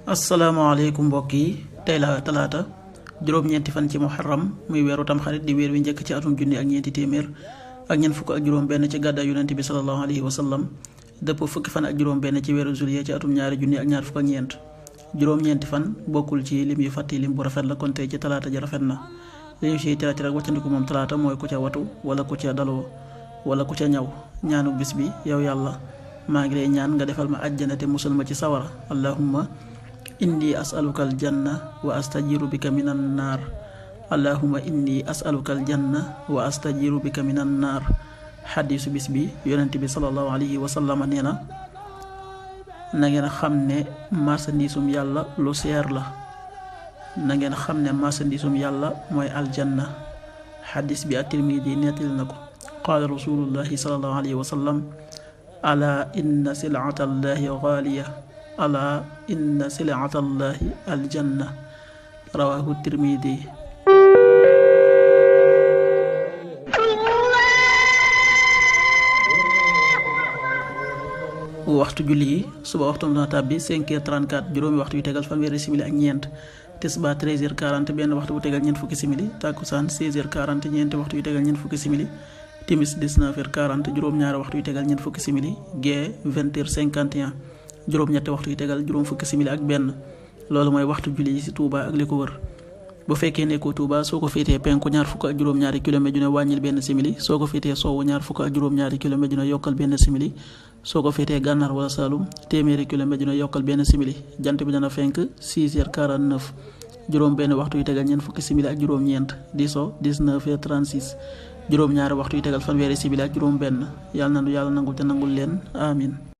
asalaamaaleykum mbokk yi tey la talaata juróom-ñeenti fan ci muharram muy weeru tamxarit di weer wi njëkk ci atum junni ak ñeenti téeméer ak ñeent fukk ak juróom benn ci gàddaay yonent bi sallallahu alayhi wa sallam dëpp fukki fan ak juróom benn ci weeru juillet ci atum ñaari junni ak ñaar fukk ak ñeent juróom-ñeenti fan bokkul ci lim yu fàtti lim bu rafet la kon tey ci talaata ji rafet na li ñu siy tirati rek waccandiku moom talaata mooy ku ca watu wala ku ca daloo wala ku ca ñaw ñaanu bis bi yow yàlla maa ngi lay ñaan nga defal ma àjjana te musal ma ci sawara allahumma inni as'aluka aljanna wa astajiru bika minan naar allahumma inni as'aluka aljanna wa astajiru bika minan naar xadiisu bis bi yonent bi sallallahu alayhi wa sallam nee na ngeen xam ne marchandisum yàlla lu seer la na ngeen xam ne marchandisum yàlla mooy aljanna xadiis bi at-Tirmidi nettali na ko qaala rasulullahi sallallahu alayhi wa sallam ala inna sil'ata allahi gaaliya ala inna sil'ata allahi aljanna rawahu Tirmidi. waxtu julli yi suba waxtu dana tàbbi 5h34 juróomi waxtu yu tegal fanweeri simili ak ñeent tisbaar 13h40 benn waxtu bu tegal ñeent fukki simili takkusaan 16h40 ñeenti waxtu yu tegal ñeent fukki simili timis 19h40 juróom-ñaari waxtu yu tegal ñeent fukki simili gee 20h51 juróom-ñetti waxtu yu tegal juróom fukki simili ak benn loolu mooy waxtu julli yi ci Touba ak li ko wër bu fekkee nekkoo Touba soo ko féetee penku ñaar fukk ak juróom-ñaari kilomètre ju ne wàññil benn simili soo ko féetee sowwu ñaar fukk ak juróom-ñaari kilomètre ju ne yokkal benn simili soo ko féetee gànnaar wala Saalum téeméeri kilomètre ju ne yokkal benn simili jant bi dana fenk 6h49 juróom benn waxtu yu tegal ñeent fukki simili ak juróom-ñeent di so 19h36 juróom-ñaari waxtu yu tegal fanweeri simili ak juróom benn yàlla nangul te nangul leen amin